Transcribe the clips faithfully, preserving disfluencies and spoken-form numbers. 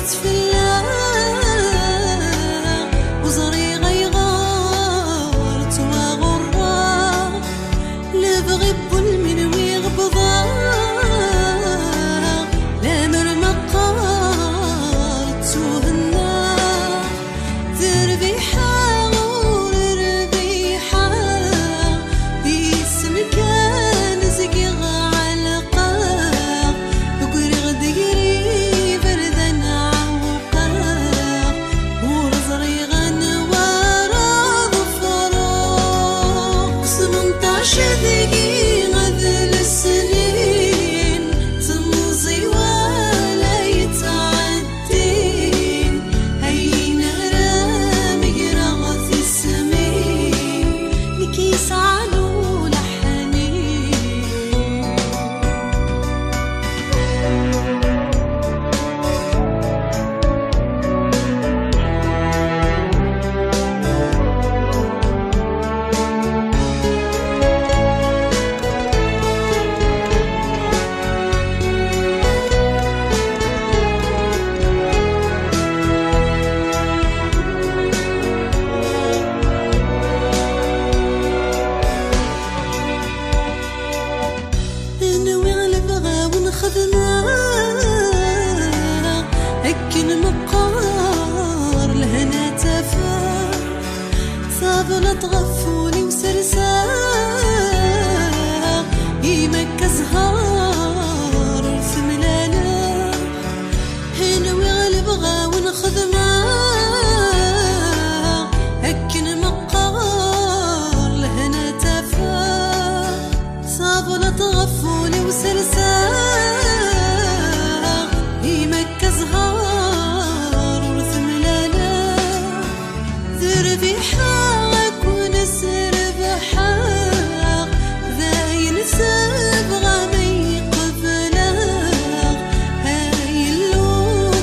Tfella, ur ẓriɣ ayɣer ttwaɣurreɣ. Lebɣi n walmi nwiɣ bḍaɣ, lamer meqqar ttuhennaɣ. Terbiḥeɣ ur rbiḥeɣ, isem kan zgiɣ ɛelqeɣ. Ggriɣ-d gar iberdan ɛewqeɣ, ur ẓriɣ anwa ara ḍefreɣ. Smenṭac deg-i d lesnin, temẓi wala yettɛeddi. Din, ayen ara megreɣ tismin, nekk yesɛan ulaḥni. Nwiɣ lebɣa-wen xedmeɣ, akken meqqar lehna tafeɣ. Tablaḍt ɣef wul-iw serseɣ, imi akka zzher ur temlaleɣ. Nwiɣ lebɣa-wen xedmeɣ, akken meqqar lehna tafeɣ. Tablaḍt ɣef wul-iw serseɣ, imi akka zzher ur temlaleɣ. Terbiḥeɣ akk nesrebḥeɣ, d ayen sebɣa ma iqebleɣ. Ay Illu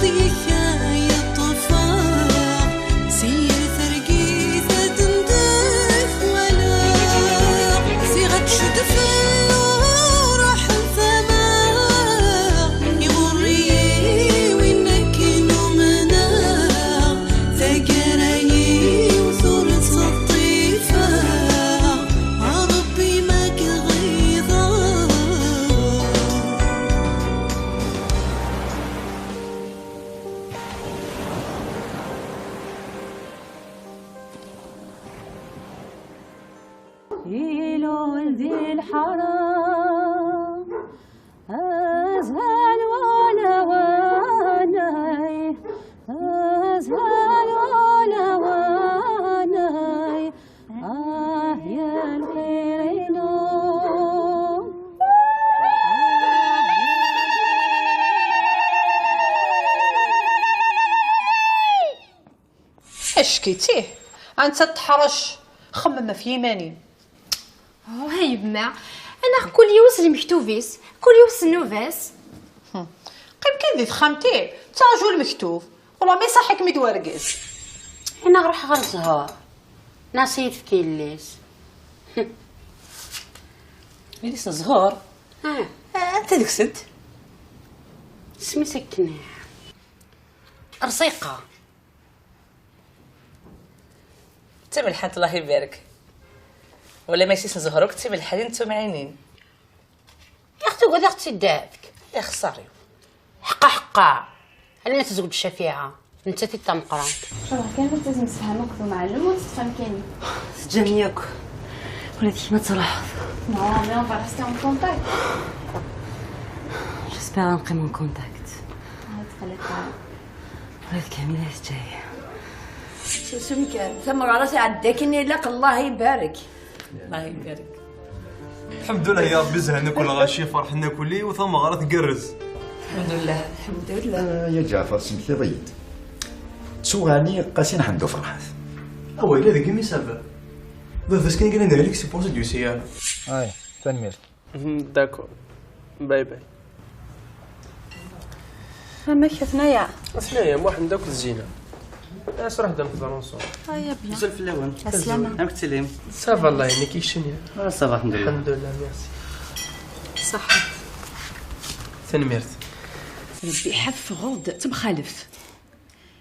deg-k ay ṭṭfeɣ, si yir targit ad ndef walaɣ. Ziɣ ad tcudfel uruḥ n tama, iɣurr-iyi win akken umneɣ. Taggara-iw ur tt-ṭṭifeɣ, a Ṛebbi ma k-ɣiḍeɣ. Ilul di lḥara, azhar wala wanay, azhar wala wanay, ah ya lxir-inu. Acki-tt ih, anta teḥrec, xemmem ɣef yiman-im. Oh, a yemma, anaɣ kul yiwet s lmektub-is, kul yiwet s nnuba-s. Hmm. Qqim kan di texxamt-im, ttraǧu lmektub, wala ma iṣaḥ-ikem-id wergez. Anaɣ ruḥ ɣer Zhur, neɣ s yefk yelli-s. Yelli-s n Zhur? Ah. Ah, anta deg-sent? Isem-is akken. Rẓiqa. D tamelḥant, Allah ibarek. Wala ma yessi-s n Zhur akk d timelḥanin d tumɛinin. Yaxti ugad ad ɣ-tt-id-tefk. Ay axeṣṣar-iw. Ḥeqqa, ḥeqqa. Alma tezweǧ Cafiɛa, nettat i d tameqqrant. Cṛuh kan ad tazem ssehma akked umɛellem ur teṭṭef amkan-ik. Teǧǧam-iyi akk. Ula d kemm ad truḥeḍ. Non, mais on va rester en contact. J'espère ad neqqim en contact. Ur tqelliq ara. Ula d Kamila teǧǧa-yi. Susem kan, tameɣra tɛedda akken ilaq, Allah ibarek. Allah ibarek. Lḥemdulah ya Ṛebbi, zhan akk lɣaci, ferḥen akk, u tameɣra tgerrez. Lḥemdulah, lḥemdulah. Ah, ya Ǧaɛfeṛ, tesmektiḍ-iyi-d. Ttuɣ ɛni Qasin Ḥemdu Ferḥat? Awal-a deg imi saber. Baba-s kan i yellan d ahlik, c'est pour ça d-yusi ara. Ay, tanemmirt. Mhm, d'accord. Bye bye. Amek atnaya? Atnaya, Muḥend akked Zina. As ruḥ d am-teḍru nṣur. Aya bien. Azul fell-awen. Aslama. Amek tettili? Ça va, Allah iɛinek, keččini? Ah, ça va, alḥemdulilah. Alḥemdulilah, merci. Ṣaḥḥa. Tanemmirt. Rebbi iḥaf ɣur-d d temxaleft.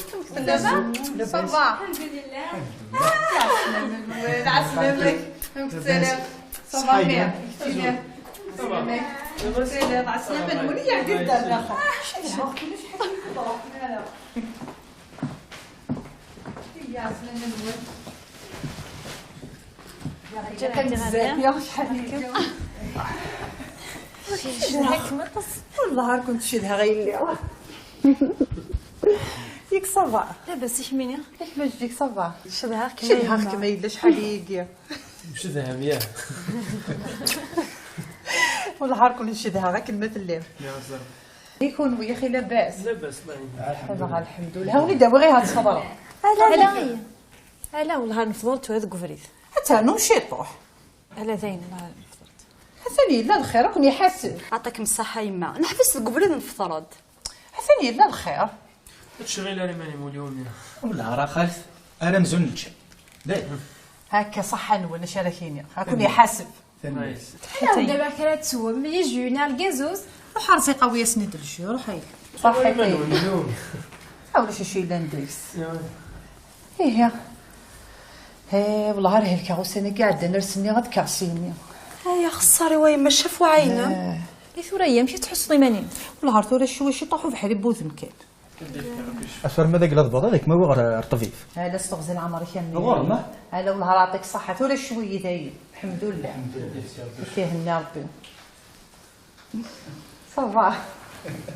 Ça va? Ça va. العسلامة. السلام. Ça va, mère. العسلامة. الولية عندي الدار الآخر. شنو هاد؟ كلش حكيت. لا، لا. يا عسلامة الولد. كان بزاف، يا شحال هكا. شدها كما تص-، والله كنت شدها غير اللي. ياك صافا؟ لاباس، يحميني. كيفاش ديك صافا؟ شدها كما شدها يما. كما يلا، شحال هي؟ شدها مياه. والله كنت شدها غير كلمة الليل. يا زلمة. يكون ويا خي لاباس؟ لاباس، الله يهديك. هذا غير الحمد لله. هاوني دابا غير هاد الصبر. لا، لا. لا والله نفضلت هذا قفريت. حتى أنا مشيت طوح. على زين، الله نفضلت. حسن، لا الخير، راكم يحاسب. يعطيكم الصحة يما، نحبس القفريت نفطرد. حسن، لا الخير. الشغل أنا ماني مليون يا. والله راه خالف، أنا مزون الشيء. داي. هكا صحة نون، اش راه كاين؟ راكم يحاسب. ثاني. أنا دابا كرا تسوم، ملي جونا الكازوز. روح رزيقة ويا سند الجو، روح هاي. صح، أنا مليون. أو شي شي لا ندويس. إيه. إيه، والله راه الكاغوس أنا قاعدة نرسمي غد كاسيني. آه، يا خساري، وين ما شاف وعينه. آه. إيه، ثورة أيام شي تحس ضيمانين. والله ثورة شوي شي طاحوا بحالي بوذن كان. أفر ماذا قلت بضا ذيك ما هو غير طبيب. هلا استغزي العمر كامل. غور، ما؟ هلا والله يعطيك الصحة، ثورة شوي دايم. الحمد لله. الحمد لله. كيهنى ربي. صافا.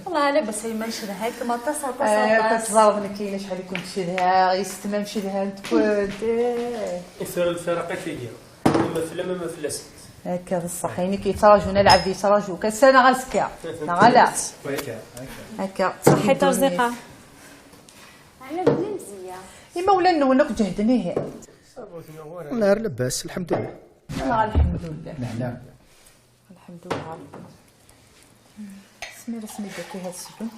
والله لاباس، ما نشدها هاك، ما تصل، تصل، آه، تصل. كتزربني كاينة شحال كنت شدها، يستمع نشدها نت كنت، إيه. يصير الفرق كيدير. ما فلا، ما فلا ست. هكا بصح، يعني كيتراجونا العبد يتراجو، كان سنة غنسكا. لا، غلا. هكا، هكا. هكا. صحيت رزيقة. على بني مزية. إما ولا نونك جهدني هي. نهار لباس، الحمد لله. والله الحمد لله. نعم. الحمد لله ربي. سمير، سمير، داكي هاد السجن.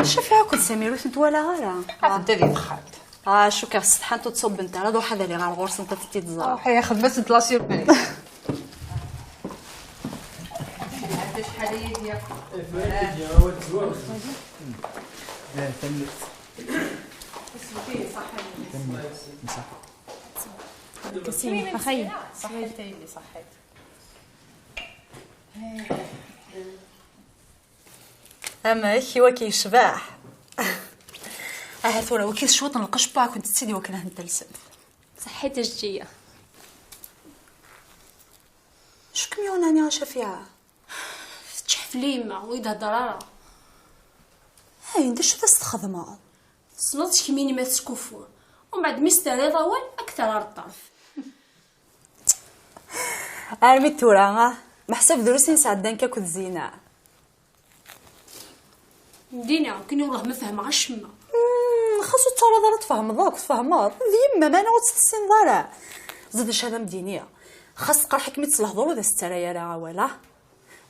شوفي، هاكم سمير، وثنت ولا غيرها. عاد انت اللي دخلت. آه، شو كان سطحان تصب انت، راه واحد اللي غير غورس انت تتي تزار. روحي يا خدمة انت لا سيربريز. عندها شحال هي ديال. لا، تمت. اسمكي صح. تمت. صح. كسيني، أخي. صحيت، هي اللي صحيت. أما كي وكي شباح. آه، ثورة، وكي شوط نلقش با كنت تسيدي وكنا هنتلسم. صحيت الجية. شكون يوناني شفيعة؟ تشحف لي يما ويد هضرارة. هاي، انت شو تستخدمها؟ تصلت كميني ما تسكفو. ومن بعد مستري ضوال أكثر على الطرف. أرمي تورا، ها؟ محسب دروسين سعدان كاكو الزينة. مدينة، كني والله ما فهمها الشمة. مم، خاصو ترى ضرت فهم ضاك تفهمض. ذي يما ما نوت السن ضرع. زاد شهادة مدينية. خاص قرحك ميت صلاح ضرو ذا سترى يا راه ولا.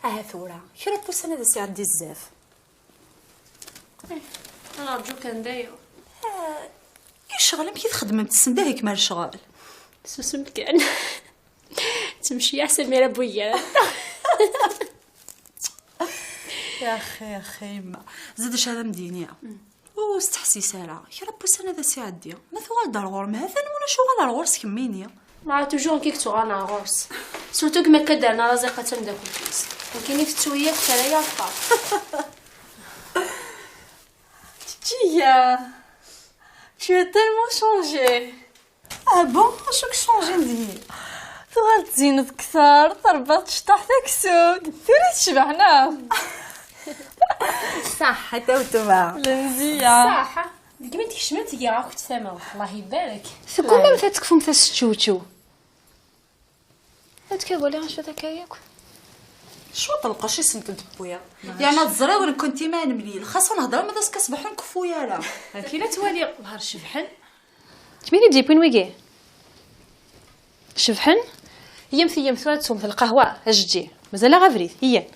اه ثورة. كرا بوسنا ذا سي عندي الزاف. إيه، أنا أرجو كان داير. آه، إيش شغل؟ أمك تخدم تسندهك مال شغل. سوسم كان. Temceyyɛeḍ Samira Buya. Yaxi, yaxi, yemma. Zid acu ara m-d-iniɣ. Ur steḥsis ara. Kra n wussan ad as-iɛeddi. Ma tuɣal-d ar ɣur-m, ha-t-an, ulac uɣal ar ɣur-s kemmini. Neɣ toujours nekk i yettuɣalen ar ɣur-s. Surtout deg mi akka d-terna Raziqa d tameddakelt-is. Nekkini tettu-yi akk, terra-yi ɣer ṭṭerf. Teččiya, tu as tellement changé. Ah bon, acu k-chanjin deg-i? Tuɣal tzineḍ kter, terbaḍ tecṭaḥ taksug. Tura tecbeḥ, neɣ? Ṣaḥḥa, a weltma. Lemziyya. Ṣaḥḥa. Deg mi d-tkecmemt giɣ-akent tamawt, Allah ibarek. Teggumamt ad tekfumt aseččewčew. Ad k-waliɣ acu akka yakk. Cwiṭ lqac i sent-d-wwiɣ. Yerna teẓriḍ nekkenti ma nemlil, xas ur nhedder ma d as-kaṣbeḥ ur nkeffu ara. Akken ad twaliɣ, ḍher cebḥen. Tmini d-yewwin wigi? Cebḥen? Iyyamt, iyyamt tura ad teswemt lqahwa, a jeǧǧi. Mazal-aɣ abrid, iyyan.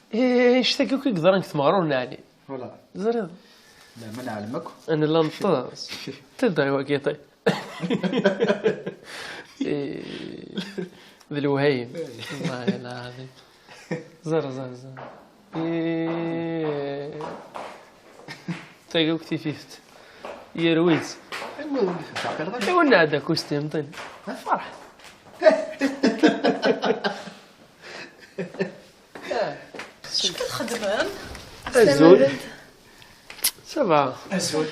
Ih, anect-agi akk i yeḍran deg tmeɣra ur neɛlim. Voilà. Teẓriḍ? Leɛma neɛlem akk. Nella neṭṭes. Tedda i wagi, ṭi. Ih, d lewhayem. Wallahi lɛadim. Ẓer, ẓer, ẓer. Ih. Tagi akk tifift. Yerwi-tt. Iwa nɛedda kustim, ṭin. Ferḥ. Acu i txeddmem? Azul. Ça va. Azul.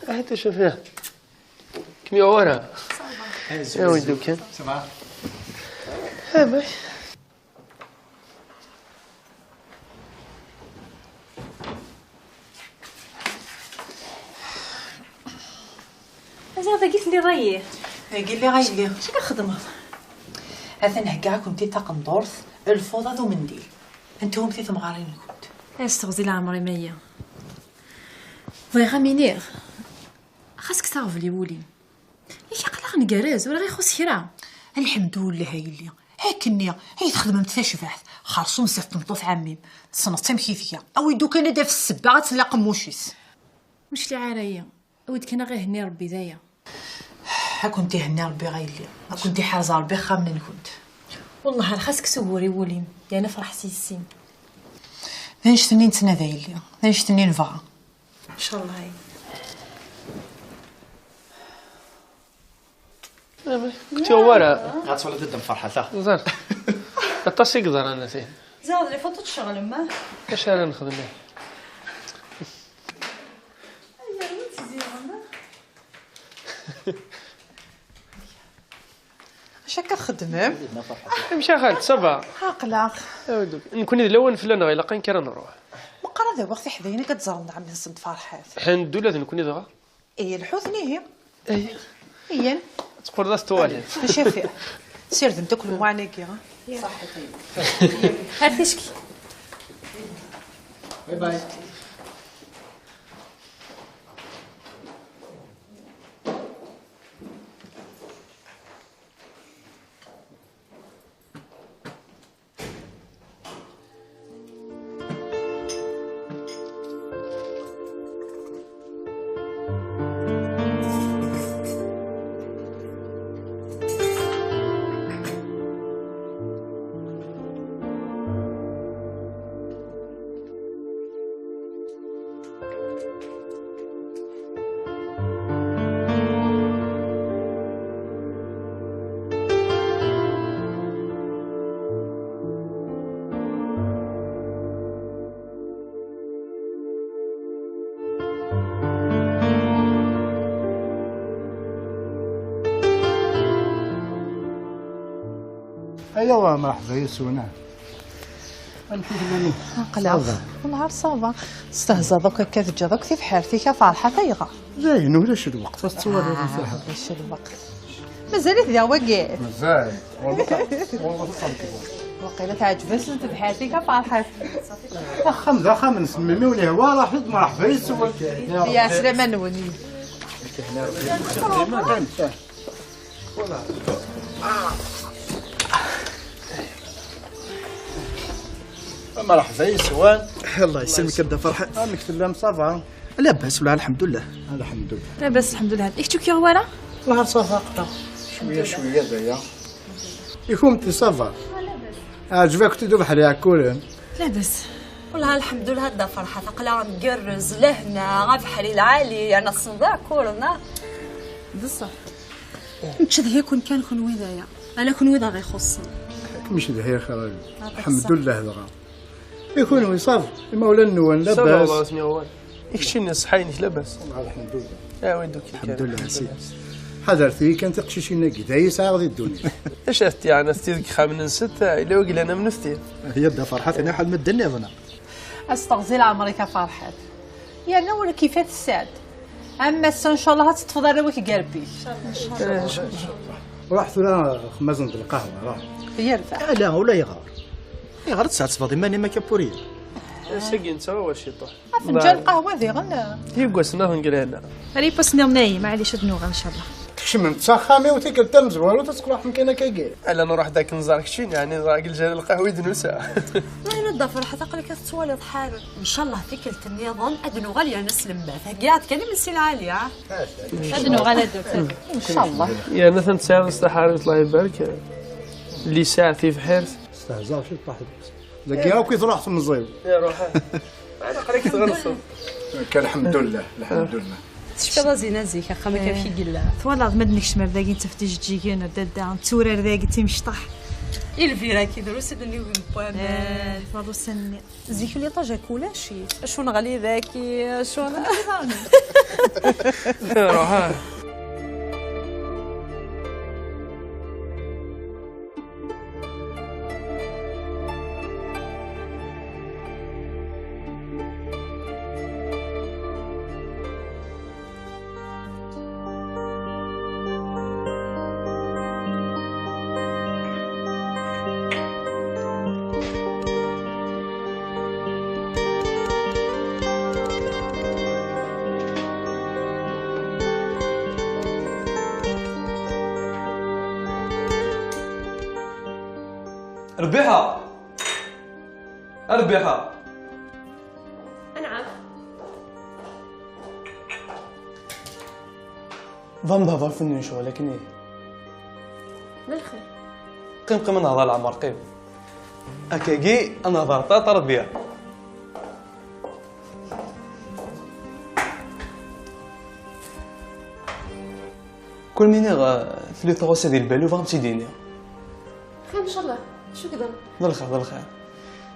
Ahat acu fiha? Kem yuɣ wara? Azul. Awi-d kan. Ça va. Ah, bay. Aziɣ dagi telliḍ a yelli? Dagi lliɣ a yelli. Acu akka txeddmeḍ? Atan heggaɣ-akent-id taqendurt, lfuḍa d umendil. Ntumemt i temɣarin-nkent. Ay s teɣzi leɛmer-im a yelli. Bɣiɣ a m-iniɣ, xas kkes aɣbel i wul-im. Yak aql-aɣ ngerrez, ur aɣ-ixuṣ kra. Lḥemdullah a yelli. Akkenni ay txedmemt tacbaḥt, xerṣum zdat tmeṭṭut ɛemmi-m. Tessneḍ-tt amek i tga. Awi-d ukan ad d-taf ssebba ad tella aqemmuc-is. Ur cliɛ ara-yi. Awi-d kan ad ɣ-ihenni Rebbi d aya. Ad kent-ihenni Rebbi a yelli. Ad kent-iḥrez Rebbi axxamen-nkent. Wellah ar xas kkes ugur i wul-im, yerna ferḥ s yessi-m. D annect-nni i nettnadi a yelli, d annect-nni i nebɣa. Ncallah. Ktiɣ wara. Ad twaliḍ a dda Ferḥat, ah. Ẓer. Aṭas i yeḍran a tin. Ziɣ d les photos tceɣlem, ah. Acu ara nexdem? Ay, yerwi-tt ziɣen, ah. Acu akka txeddmem? Amek a xalt, ça va? Aql-aɣ. Nekkni d lawan fell-aneɣ, ilaq ad nekker ad nruḥ. Meqqar ad awiɣ tiḥdayin akka ad ẓren ɛemmi-tsen Ferḥat. Ḥen ddula d nekkni dɣa? Ihi lḥut nihi. Ihi. Iyan. Teqqel d at tuɣalin. Acu afiɣ? Sirdent akk lemwaɛen-agi, ha? Ar ticki. Bye bye. Ayaw, mreḥba yes-wen. Amek i tellam? Aql-aɣ. Ça va. Nehar ça va. Testehzaḍ akk akka, teǧǧiḍ akk tibḥirt-ik a Ferḥat, ayɣer? Dayen, ulac lweqt, ad tettwaliḍ. Ah, ulac lweqt. Mazal-it diɣ wagi? Mazal. Waqila teɛǧeb-asen tebḥirt-ik a Ferḥat. Axxam d axxam-nsen, melmi ur yehwa, raḥ-d, mreḥba yes-wen. Ya, slama-nwen. Mreḥba yes-wen. Allah yesselmek a dda Ferḥat. Amek tellam, ça va? Labas, wala, lḥemdullah. Lḥemdullah. Labas, lḥemdullah. I kečč ur k-yuɣ wara? Nahar ṣafa, aql-aɣ cwiya, cwiya d aya. I kunemti, ṣafa? Ɛǧeb-akent-id ubeḥri Iɛekkuren? Labas. Wellah, lḥemdullah, a Dda Ferḥat, aql-aɣ ngerrez, lehna, abeḥri lɛali, yerna tessneḍ Iɛekkuren, ah? D ṣṣeḥ. Ncedha-ken kan kenwi d aya. Ala kenwi d aɣ-ixuṣṣen. Kem cedhiɣ, xir. Lḥemdullah dɣa. I kunwi, ṣafa? Imawlan-nwen, ça va, labas? Ur sniɣ wal. I keččini, ṣṣeḥḥa-inek, labas? Lḥemdullah. Awi-d ukikan. Lḥemdullah, a sidi. Ḥadret-iyi kan tiqcicin-agi, d aya i sɛiɣ di ddunit. Acu ara tent-yeɛni, tent-id deg yexxamen-nsent, yella wagi lan am nutenti. Hiya, a Dda Ferḥat, aniḥal medden nniḍen. Asteɣzi leɛmer-ik a Ferḥat. Yerna ur kif ad tessad. Am ass-a, ncallah, ad teṭṭfeḍ arraw-ik deg rrbi-k. Ruḥ tura xmazen d lqahwa, ruḥ. Yerbeḥ. Ala, ula yeɣar. Ayɣer ad tesɛettbeḍ iman-im akka, Puriya? Ass-agi nettɣawal ciṭuḥ. Afenǧal n lqahwa diɣen. Yeggasen ad ngrana. Ripos nniḍen, ay, maɛlic, ad nuɣal, ncallah. Tkecmemt s axxam-iw tikkelt tamezwarut, ad tqerḥem kan akkagi. Ala, nruḥ-d akken nẓer keččini, yeɛni ẓer deg lǧal n lqahwa i d-nusa. Layla, Dda Ferḥat, aql-ik ad tettwaliḍ ḥal. Ncallah tikkelt nniḍen ad nuɣal yerna s lemmat. Heggiɣ-d kan imensi lɛali, ah? Ad nuɣal ad d-, ncallah. Yerna atan tesɛiḍ s taḥarit, Allah ibarek. Lisaɛ, tibḥirt. Stehzaɣ ciṭuḥ. Dagi akk i truḥ temẓi-w. Iruḥ. Aql-ak tɣelseḍ. Akka, lḥemdullah, lḥemdullah. Tecfiḍ a Zina zik, axxam-ik amek i yella? Twalaḍ ma d-nekcem ar dagi, nettaf tijeǧǧigin, dadda, netturar dagi timecṭaḥ. I lbira-ki, drus i d-nnigen n waman. Twalaḍ ussan-nni. Zik liṭaj akk ulac-it. Acu neɣli daki, acu neɣli daki. Ruḥ, ah. Rbiḥa! A Rbiḥa! Anɛam. Ḍam d hḍer fenni ccɣel akken ihi. D lxir. Qqim, qqim, ad nehḍer leɛmer, qqim. Akkagi, ad nehḍer ṭaṭ, Rebia. Kul mi niɣ, eh, tli tɣawsa di lbal-iw, bɣa m-tt-id-ini. Xir, ncallah. Acu k-d-, d lxir, d lxir.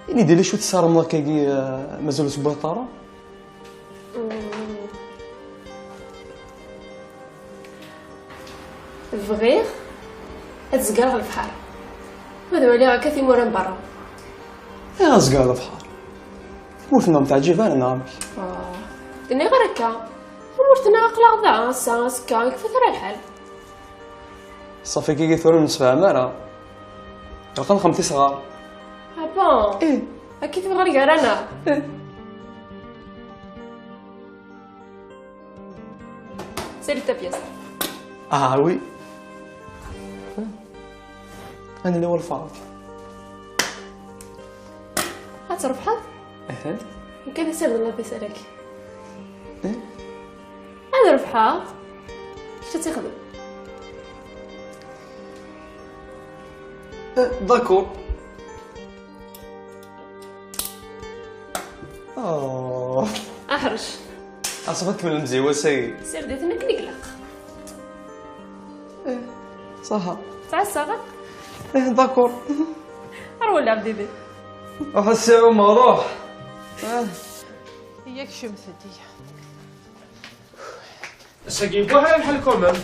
Ini-d, yella acu tessarmeḍ akkagi, eh, mazal ur tewwiḍ ara? Mm. Bɣiɣ ad zgareɣ lebḥer. Ad waliɣ akka timura n berra. Ayɣer ad zgareɣ lebḥer? Tamurt-nneɣ ur teɛǧib ara, neɣ amek? Ah, d-nniɣ ara akka. Tamurt-nneɣ aql-aɣ da, ass-a, azekka, yekfa-t ara lḥal. Ṣafi, kiki tura ur nemsefham ara. Ilaq ad nexdem tisɣar. Ah bon? Ih. Akka i tebɣiḍ gar-aneɣ? Ih. Salut ta pièce. Ah oui. Ad nili walfeṛ. Ad trebḥeḍ? Aha. Nekk ad issired la vaisselle-agi. Eh? Ad rebḥeɣ. Kečč ad tixdem. Eh, d'accord. Oh. Aḥrec. Aṣef ad kemmlen mziwa ass-agi. Sired-iten akken i ilaq. Eh, ṣaḥa. Ttɛassaɣ. Eh, d'accord. Ar wella, Ɛebdidi. Ruḥ a Si Ɛumar, ruḥ. Ah. Yak cemtet-iyi. Ass-agi yewwa lḥal quand même.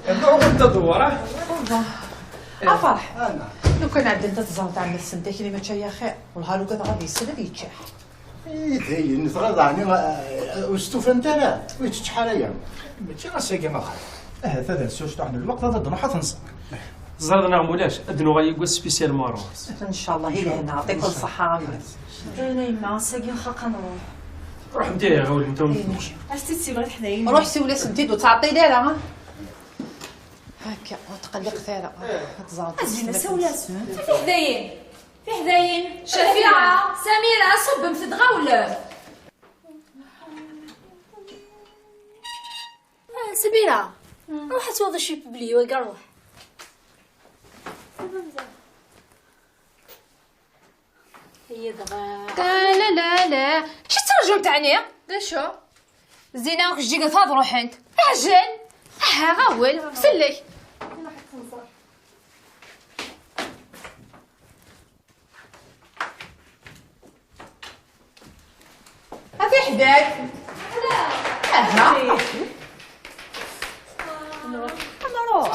Iruḥ uɣent ad dewwer, ah. A Ferḥ, lukan ɛeddent ad ẓrent ɛemmi-tsent akli mačči aya xir. Wellah lukan dɣa ad yesel ad yeččeḥ. I dayen, tɣiḍ ɛni, eh, ur stufant ara, ur yeččeḥ ara ya. Mačči ass-agi ma xir. Ahat ad nsucṭuḥ n lweqt, ad d-nruḥ ad t-nẓer. Teẓriḍ neɣ mulac, ad d-nuɣal yewwas spécialement ɣur-s. Ncallah, i lehna, ɛṭik ṣṣeḥḥa. Ala yemma, ass-agi nxaq ad nruḥ. Ruḥemt ihi, ɣawlemt-awen. As-tt-id-siwleḍ i teḥdayin. Ruḥ siwel-asent-id, ur ttɛeṭṭil ara. Akka, ur tqelliqet ara. Ad ẓrent. A Zina, siwel-as. Tiḥdayin. Tiḥdayin. Cafiɛa, Samira, ṣubbemt-d, ɣawlemt. Samira, ruḥ ad twaḍ acu ipebliyu, aga ruḥ. Ihi dɣa. La, la, la, la. Acu tettraǧumt ɛni? D acu? Zina, kečč ǧiget ad ruḥent. Ɛjel! Aha, ɣawel, sellek. A tiḥdak! Aha! Nruḥ. Nruḥ.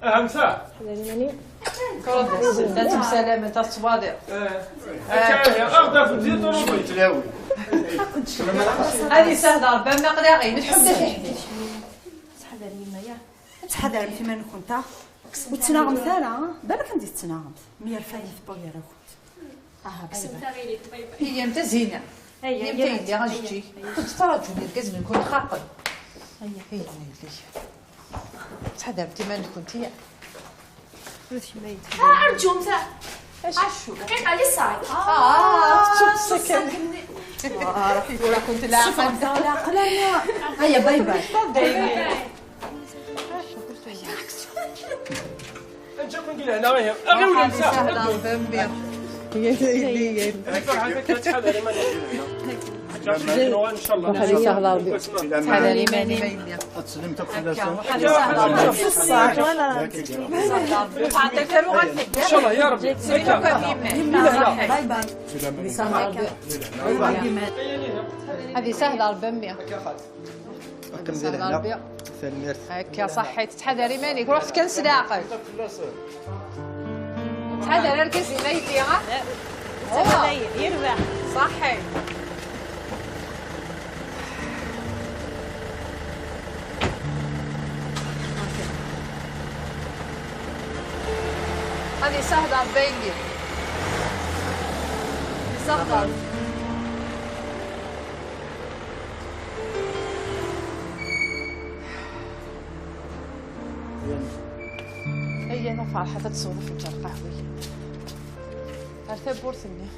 Aha, msa. Ad temsalamt, ad tettwaḍiḍ. Ad yesahel Ṛebbi, am aql-aɣ-in, nḥudd ad iḥbes. Ttḥadaremt iman-nkent, ha? Ur ttnaɣemt ara, ha? Balak anda i tettnaɣemt. Mi yerfa yitebba gar-akent. Aha, bay bay. Iyyamt a Zina. Iyyamt a yelli, a Jeǧǧig. Kent ttraǧun irgazen-nkent xaqen. Iyyamt a yelli. Ttḥadaremt iman-nkent, ya. Ah, rǧumt. Acu? Daqiqa, li ṣaḥ. Ah, tettut ṣṣaken. Ur akent leɛqel. Leɛqel armi. Aya, bay bay. Aǧakum di lehna, ihi. Aɣiwlem, saḥ. Sahla Ṛebbi. Ṛebbi ferḥat akka, ttḥadar iman-im. Ṛebbi yesahel Ṛebbi. Ttḥadar iman-im. Ad teslimt akk fell-asen. Incallah, ya Ṛebbi. Bay bay. Ad yesahel Ṛebbi a mmi. Akken di lehna. Tanemmirt. Akka, ṣaḥḥit. Ttḥadar iman-ik. Ruḥ kan s leɛqel. Ttḥadar argaz-im a yelli, ha? Yerbeḥ. Ṣaḥḥit. Ad yesahel Ṛebbi a yelli. Yesahel. Aya, a Ferḥat, ad tesweḍ afenǧal n lqahwa-agi. Ar tawwurt-nni.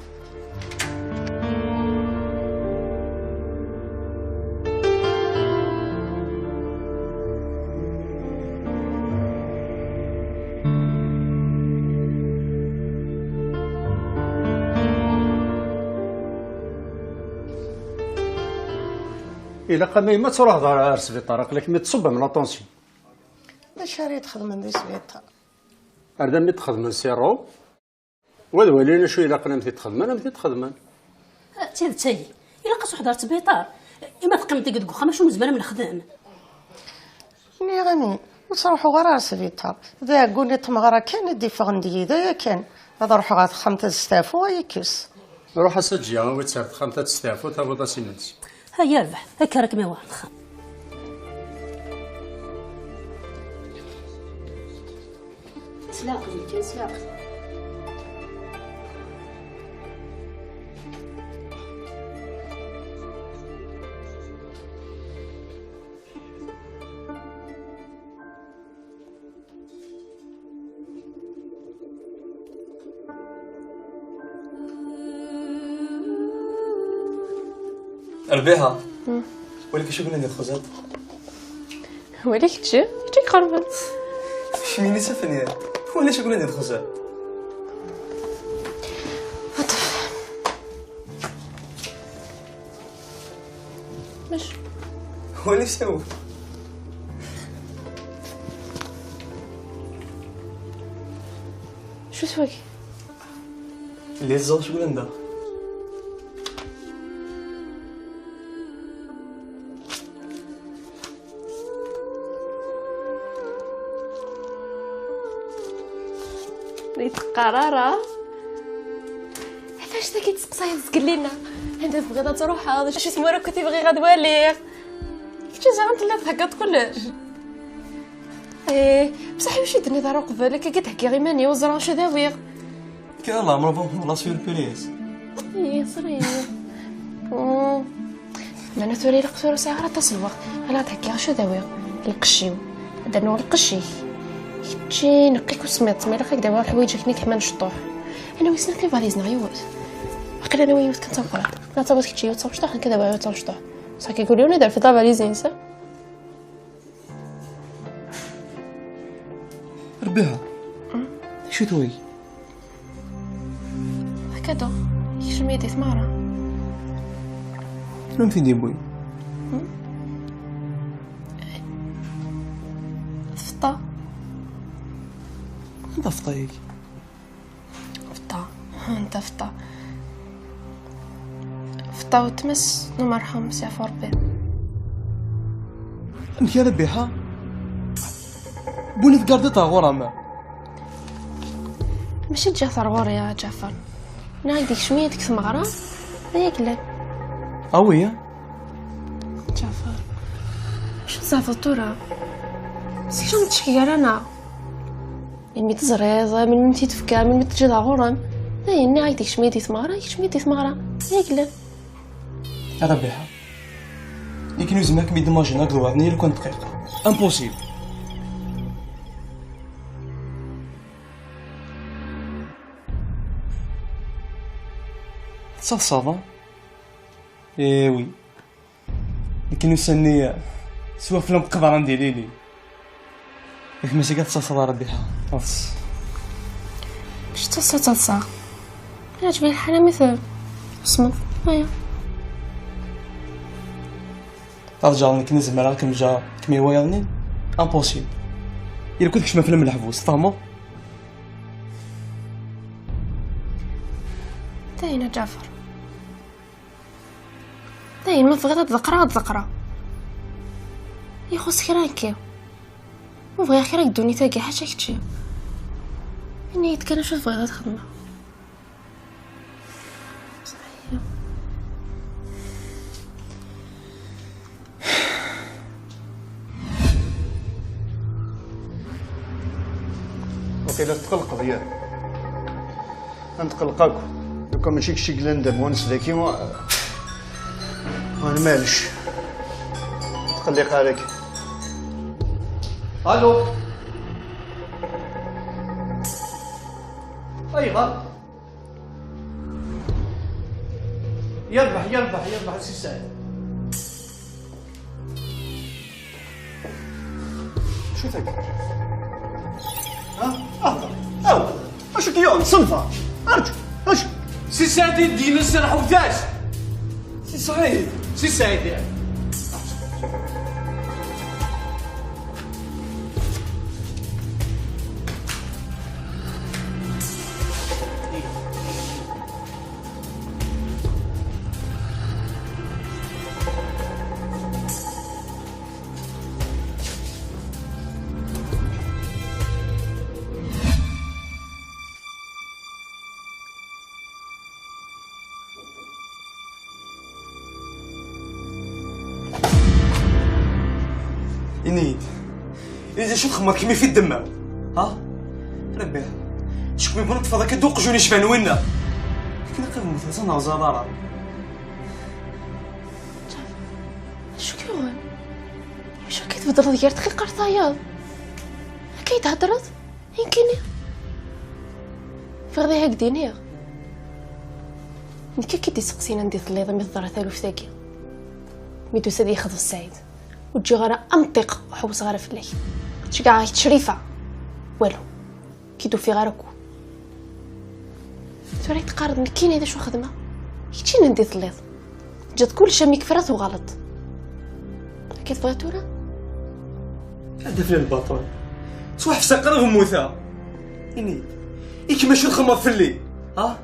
Ilaq ama yemma ad truḥeḍ ar, ar sbiṭar, aql-ak mi tṣubbem la tension. D acu ara yi-d-xedmen di sbiṭar? Ar d am i d-xedmen sérum, wa d walin acu ilaqen am t-id-xedmen, am t-id-xedmen. Ah, d tidet ayi. Ilaq ad truḥeḍ ar sbiṭar. Ima teqqimeḍ deg uxxam, acu nezmer am nexdem? Nniɣ-am-in, ur ttruḥuɣ ara ar sbiṭar. D aɛeggun i tmeɣra kan i d-iffɣen deg-i, d aya kan. Ad ruḥeɣ ɣer texxamt ad steɛfuɣ, ad yekkes. Ruḥ a Saǧya, awi-tt ɣer texxamt ad testeɛfu, tawiḍ-as iman-is. Ha, yerbeḥ, akka ara kem-awiɣ ɣer texxamt. S leɛqel kan, s leɛqel. Rbiḥa, wali acu yellan di texzant. Wali kečči, kečči iqerben. Kecmini s afenyan, wali acu yellan di texzant. Aṭef. Mac. Wali sawa. Acu s wagi? Les anges wulanda. Ur yi-d-teqqar ara. Ɣef acu-t-agi d-tesseqsayeḍ zgelli-nneɣ? Anda tebɣiḍ ad truḥeḍ? Acu tmura akk i bɣiɣ ad waliɣ? Kečč ziɣen telliḍ theggaḍ kullec. Eh, bṣaḥ acu i d-tenniḍ ara uqbel, akka i d-heggiɣ iman-iw, ẓriɣ acu ad awiɣ. Kra leɛmer bɣiɣ la surprise. Ih, ẓriɣ. Mm. Meɛna tura ilaq tura ur sɛiɣ ara taṣelwaɣt. Ala ad heggiɣ acu ad awiɣ. Lqecc-iw. Ad d-rnuɣ lqecc-ik. Kečči neqqi-k usemmiḍ, ma ilaq ad k-d-awiɣ leḥwayeǧ akken i teḥma mecṭuḥ. Anwa wissen akken valiz neɣ yiwet. Ur Qlan i yiwet kan d tameqqrant. Ma d tameqqrant kečč yiwet d tamecṭuḥt, nekk ad awiɣ yiwet d tamecṭuḥt. Sakin kul yiwen ad yerfed lavaliz-ines. Rebbiḥa, d acu-t wagi? Akado, yekcem-iyi-d di tmeɣra. Anwa i t-id-yewwin? Tfeṭṭa. Anda tfeṭṭa-yagi? Fta, anta fta? Fta u tmes n umerḥum s yafu Rebbi. Amek ara biḥa? Buni tgardiḍ ɣur-am? Mačči d Ǧafer ɣur-i, a Ǧafer. Nniɣ-ak-d ikcem-iyi-d deg tmeɣra, d aya yellan. Awi, a? Ǧafer, acu tzeɛfeḍ tura? Sekcem ttcek gar-aneɣ. Melmi teẓriḍ, melmi tt-id-tefka, melmi teǧǧiḍ ɣur-m? Dayen, nniɣ-ak-d ikcem-iyi-d di tmeɣra, ikcem-iyi-d di tmeɣra. D aya yellan. A Rabiḥa, nekk ur zmireɣ ad kem-id-imajinaɣ akked wayeḍ-nni yal kan dqiqa. Impossible. Tettaḍsaḍ, a? Eh oui. Nekk ussan-nni s waflan qeḍran di lili. Yak mazal ad tettaḍsaḍ a Rabiḥa. Ḍs. Kečč d taḍsa d taḍsa. Iɛǧeb-iyi lḥal mi tebsmeḍ. Aya. Rǧaɣ, nekk zemreɣ ad kem-ǧǧeɣ kemmini wayeḍ-nni. Impossible. Ilku tkecmem fell-am leḥbus, tfehmeḍ? Dayen a Ǧaɛfer. Dayen, ma tebɣiḍ ad ḍeqqreɣ, ad ḍeqqreɣ. Ixuṣ kra akka. Ur bɣiɣ kra deg ddunit-agi, ḥaca kečči. Ini-yi-d kan acu tebɣiḍ ad xedmeɣ. Waqila tetqelqeḍ, yak? Ad netqelleq akk. Lukan mačči kečč i yellan d amwanes daki, ah, ah, maɛlic. Tqelliq ara-k. Allo. Ayɣer? Yerbeḥ, yerbeḥ, yerbeḥ a Si Sɛid. Acu tagi? Ha? Ahder. Aw. Acu k-yuɣen? Senfa. Arǧu. Acu? Si Sɛid i d-yenna serḥewt-as. Si Sɛid. Si Sɛid, ya. Ini-yi-d. Ini-yi-d acu txemmeḍ kemm i fi ddemma? Ha? Rebbi. Cekk mi bɣa ṭṭfeḍ akka d uqjun yecban winna. Akken akka mmut, atan ur ẓer ara. Acu k-yuɣen? Acu akka tbeddleḍ gar dqiqa ar tayeḍ? Akka i d-theddreḍ? Nekkini? Bɣiɣ ad ak-d-iniɣ. Nekk akka i d-iseqsin anda i telliḍ mi teḍra taluft-agi. Mi d-tusa ad yexḍeb Saɛid. Ur ǧǧiɣ ara amṭiq, ur ḥewseɣ ara fell-ak. Ceggɛeɣ-ak-d Crifa. Walu. Ki d-ufiɣ ara akk. Tura i d-teqqareḍ nekkini d acu xedmeɣ? Keččini anda i telliḍ. Teǧǧiḍ kullec am ikefra tuɣaleḍ. Akka tebɣiḍ tura? Ad d-aflen lbaṭel. Ttwaḥebseɣ qrib mmuteɣ. Ini-d, i kemm acu txemmeḍ fell-i? Ha?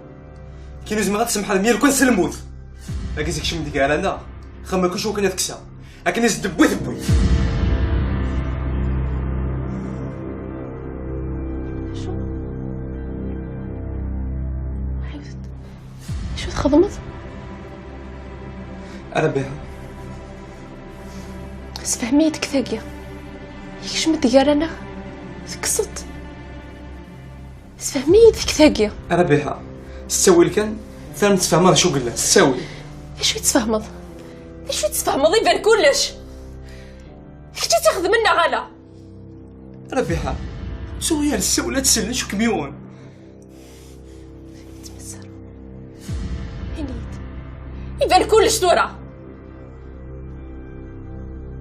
Kini zemreɣ ad tsemḥeḍ mi yal kan s lmut. Dagi zik kecmen deg ara-nneɣ. Xemmeɣ kuc wakken ad kkseɣ. Akken i s-d-tewwi tewwi. Acu? Ɛiwdet. Acu txedmeḍ? A Rabiḥa. Sefhem-iyi-d deg tagi. Yekcem-d gar-aneɣ. Tekkseḍ-t. Sefhem-iyi-d deg tagi. A Rabiḥa, s ttawil kan, terna tfehmeḍ acu yellan, s ttawil. D acu i tfehmeḍ? D acu i tfehmeḍ? Iban kullec. D kečč i tt-ixedmen neɣ ala? A Rabiḥa, ur ttawil ara s ttawil ad tsel acu kem-yuɣen. Yettmesser. Ini-d. Iban kullec tura.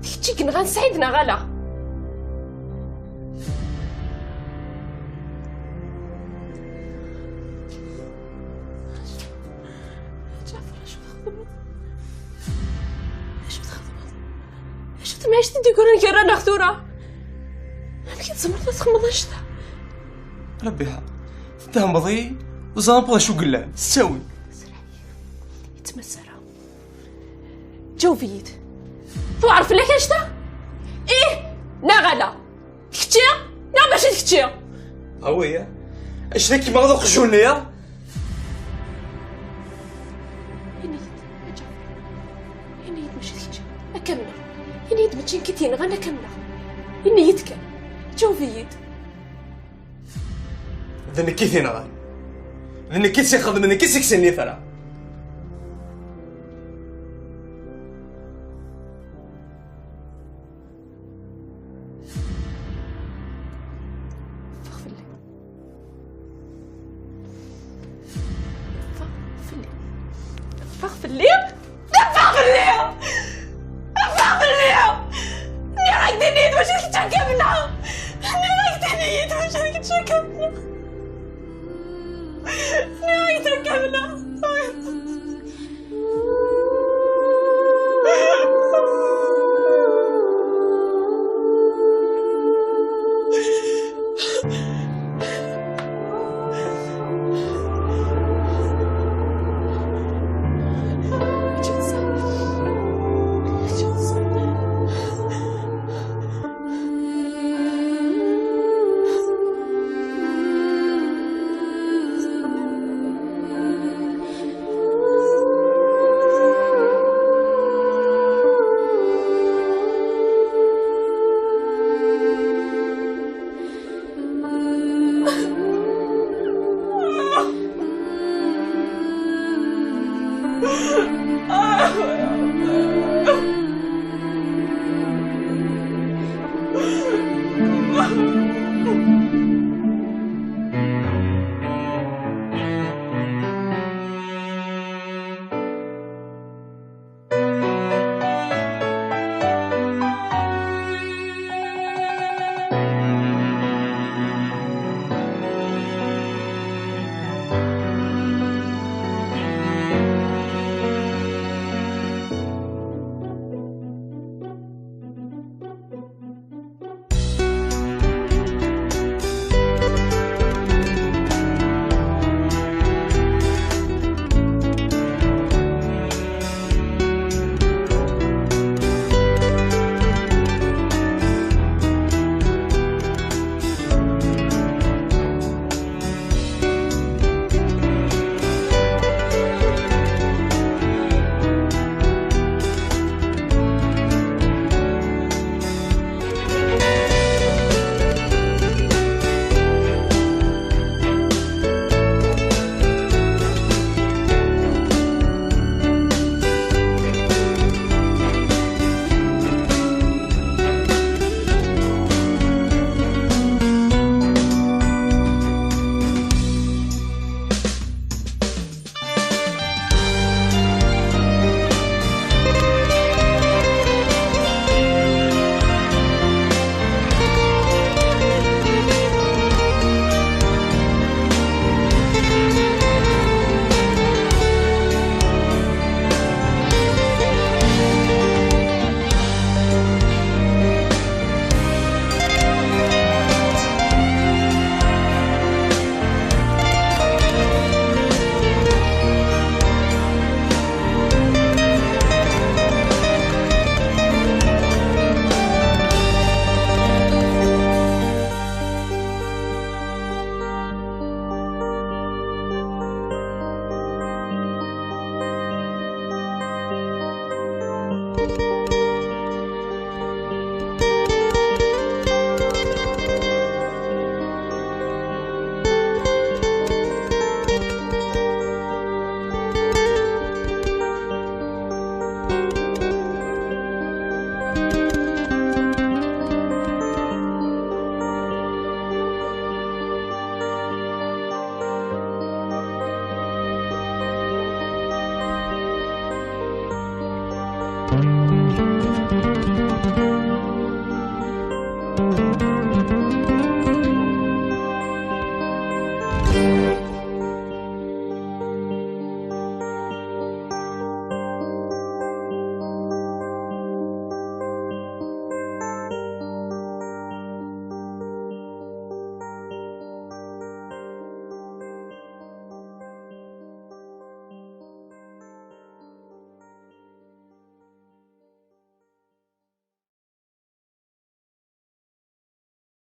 D kečč i yenɣan Saɛid neɣ ala? Ǧaɛfer, acu txedmeḍ? Acu txedmeḍ? Acu temɛict i d-yeggran gar-aneɣ tura? Amek i tzemreḍ ad txedmeḍ annect-a? Rabiḥa, tettehmeḍ-iyi, ur ẓriɣ akk d acu yellan. S ttawil. Yettmassa ara. Ǧaweb-iyi-d. Tuɛer fell-ak annect-a? Ih neɣ ala? D kečči neɣ mačči d kečči? Awi, annect-a kemmeɣ d uqjun-nni, ya? Ini-yi-d, a Ǧaɛfer. Ini-yi-d mačči d kečči. Ad k-amneɣ. Ini-yi-d mačči nekk i t-yenɣan, ad k-amneɣ. Ini-yi-d kan. Ǧaweb-iyi-d. D nekk i t-yenɣan. D nekk i tt-ixedmen, d nekk i tt-ikksen lfara. Ffeɣ fell-i. Ffeɣ fell-i. Ffeɣ fell-i. Ffeɣ fell-i. Ffeɣ fell-i. Nniɣ-ak-d ini-yi-d mačči d kečč ara k-amneɣ. Nniɣ-ak-d ini-yi-d mačči d kečč ara k-amneɣ. Nniɣ-ak-d ara k-amneɣ.